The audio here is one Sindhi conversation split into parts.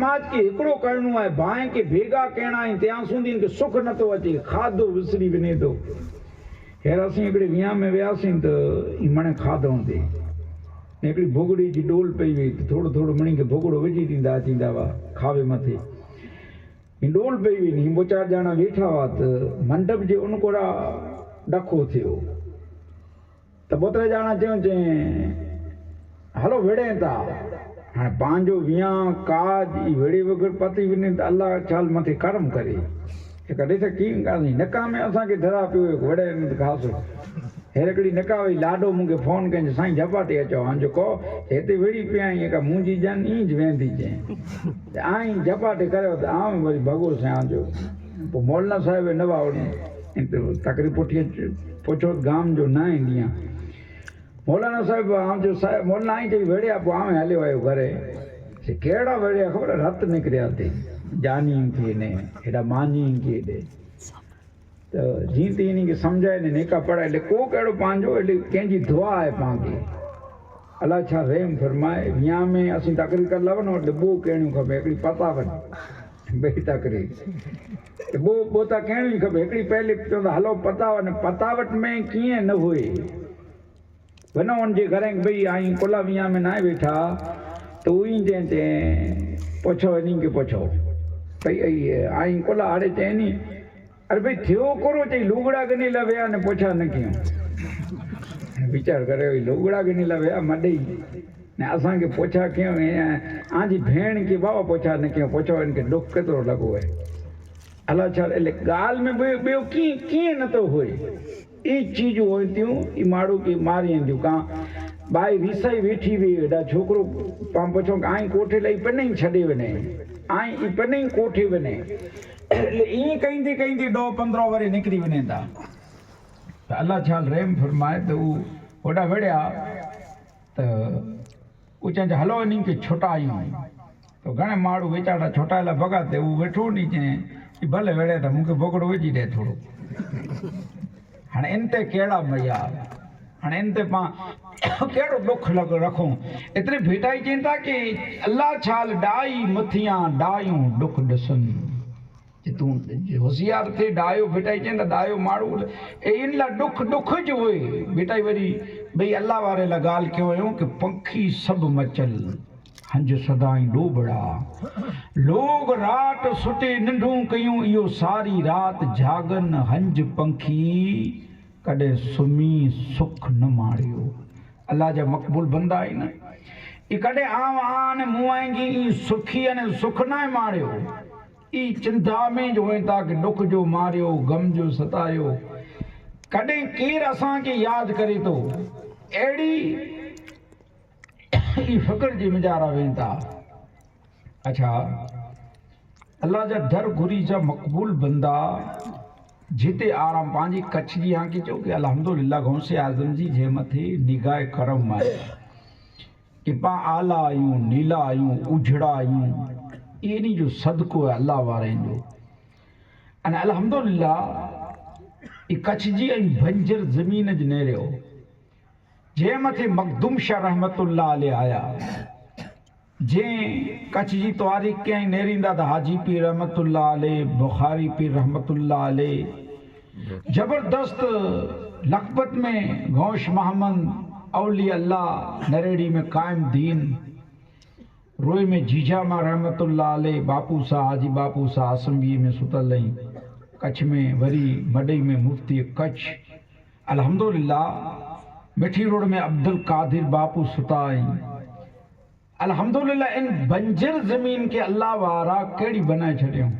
سماج کي هڪڙو ڪرڻو آهي، ڀانء کي ڀيڳا ڪهڻا آهن، تيان سوندين کي سک نٿو اچي، کاڌو وسري وڃي ٿو. هير اسين هڪڙي ويان ۾ وياسين ته هي مڻ کاڌئون تي ۽ هڪڙي ڀوڳڙي جي ڏول پئي وئي ته ٿورو ٿورو مڻي کي ڀوڳڙو وجهي ڏيندا اچيندا هئا کاوي مٿي. هي ڏول پئي وئي هي ٻه چار ڄاڻا ويٺا هئا ته منڊپ جي ان ڪوڙا ڏکو ٿيو. ته ٻه ٽي ڄاڻا چيون چين هلو وڙهين ٿا. هاڻي پنهنجو ويان ڪاڄ ئي وڙهي وگر پتي وڃي ته الله ڇال مٿي ڪرم ڪري. هڪ ڏس ڪيئن ڪاسين نڪا ۾ اسان کي ڌرا پيو هيو وڙهي نه ته خاص هير هڪڙي نڪا وئي لاڏو مون کي فون ڪين چي سائين جهپاٽي اچو هان جو ڪو هتي وڙهي پيا آهين هڪ منهنجي جن اينج ويندي چين ته آئين جهپاٽي ڪريو ته آئون وري ڀڳوس هان جو پوء مولانا صاحب نه واهو تقريب پٺي پڇو ته گام جو نه ايندي آن. مولانا صاحب آئون چيو صاحب مولانا آئين چئي وڙهيا پوء آئون هليو آيو گهر. چي ڪهڙا وڙهيا خبر رت نڪريا تي جاني کي ني هيڏا مانجي کي ڏي ته جين تي انهي کي سمجهائي ني نيڪا پڙهائي لي ڪو ڪهڙو پنهنجو ايڏي ڪنهن جي دعا آهي پان کي الله ڇا رحم فرمائي ويان ۾ اسين تقرير ڪر لاون وٽ ٻو ڪهڙيون کپي هڪڙي پتا وٽ ٻئي تقرير ته ٻو ٻو ته ڪهڙيون ئي کپي هڪڙي پهلي چوندا هلو پتاوٽ پتاوٽ ۾ ڪيئن نه هئي وڃو ان جي گهر ۽ ٻئي آئين ڪلا ويان ۾ ناهي ويٺا ته اوئين چئين چئين پڇو انهين کي پڇو ڀئي اي آئين ڪلا هاڙي چئين ني اري ڀئي ٿيو ڪورو چئي لوڳڙا ڳني لا ويا نه پڇا نه ڪيون ويچار ڪريو لوڳڙا ڳني لا ويا مڏئي نه اسان کي پڇا ڪيون ۽ آن جي ڀيڻ کي بابا پڇا نه ڪيون پڇو ان کي ڏک ڪيترو لڳو آهي الله ڇا الي ڳالهه ۾ ٻيو ٻيو ڪيئن ڪيئن نه ٿو هئي اي چيزون هئن ٿيون اي ماڙو ڪي مارين ٿيون ڪان ٻائي ريسائي ويٺي وئي هيڏا ڇوڪرو پان پڇو آئين ڪوٺي لئي پنئي ڇڏي وڃي آئين اي پنئي ڪوٺي وڃي ائين ڪئيندي ڪئيندي ڏهه 15 ورهيه نڪري وڃن ٿا ته الله ڇال رحم فرمائي ته هو هوڏا وڙهيا ته هو چون ته هلو انهن کي ڇٽايون ته گهڻي ماڻهو ويچارا ڇٽائي لاء ڀڳا ته هو ويٺو ني چئين ڀلي وڙهي ته مون کي ڀڳڙو وجهي ڏي ٿورو هاڻي ان تي ڪهڙا معيار هاڻي ان تي پان ڪهڙو ڏک لڳ رکون ايتري ڀيٽائي چين ٿا ڪي الله ڇال ڏائي مٿيان ڏايون ڏک ڏسن جي تون هوشيار ٿي ڏايو ڀيٽائي چين ته ڏايو ماڻهو اي ان لاء ڏک ڏک جو هئي ڀيٽائي وري ٻئي الله واري لاء ڳالهه ڪيو هيون ڪي پنکي سڀ مچل هنج سدائين ڏوبڙا لوگ رات ستي ننڍون ڪيون اهو ساري رات جاڳن هنج پنکي ڪڏهن سمهي سک نه ماڻيو. الله جا مقبول بندا آهن. اي ڪڏهن آئون آن مون آئينگي اي سکي ان سک ناهي ماڻيو. اي چنتا ۾ جو هئين تاڪ ڏک جو ماريو غم جو ستايو. ڪڏهن ڪير اسان کي ياد ڪري ٿو. اهڙي اي فڪر جي مجارا وين ٿا. اڇا الله جا در گهري جا مقبول بندا جتي آرام پنهنجي ڪڇ جي هان کي چئو ڪي الحمدلله غوث اعظم جي جنهن مٿي نگاهه ڪرم آهي ڪي پان اعليٰ آهيون نيلا آهيون اجهڙا آهيون انهي جو صدقو آهي الله وارن جو ۽ الحمدلله اي ڪڇ جي ۽ بنجر زمين جي نيريو جنهن مٿي مخدوم شاهه رحمت الله عليه آيا جنهن ڪڇ جي تواريخ ڪيائين نيريندا ته حاجي پير رحمت الله عليه، بخاري پير رحمت الله عليه، زبردست لکپت ۾ غوث محمد اولي الله نريڙي ۾ قائم دين، روئي ۾ جيجا مان رحمت الله عليه، باپو سا حاجي باپو سا اسمبيء ۾ ستل ۽ ڪڇ ۾ وري مڏئي ۾ مفتي ڪڇ الحمدلله مٺي روڊ ۾ عبدالقادر باپو ستا ۽ الحمدلله ان بنجر زمين کي الله وارا ڪهڙي بنائي ڇڏيائون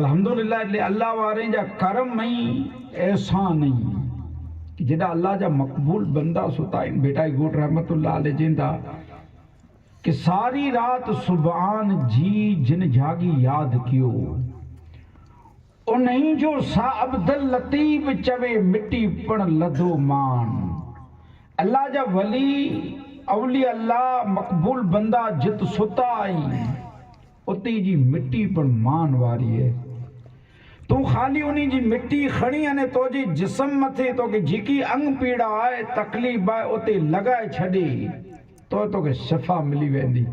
الحمدلله એટલે الله وارن جا ڪرم ۽ احسان ۽ جيڏا الله جا مقبول بندا ستا آهن ڀٽائي گهوٽ رحمت الله عليه چين ٿا ڪي ساري رات سبحان جي جن جاڳي ياد ڪيو انهي جو سا عبداللطيف چوي مٽي پڻ لڌو مان. الله جا ولي اولياء الله مقبول بندا جت ستا آهين اتي جي مٽي پڻ مان واري اهي. تون خالي انهي جي مٽي کڻي اني توجي جسم مٿي توکي جيڪي انگ پيڙا آهي تڪليف آهي اتي لڳائي ڇڏي تو توکي شفا ملي ويندي.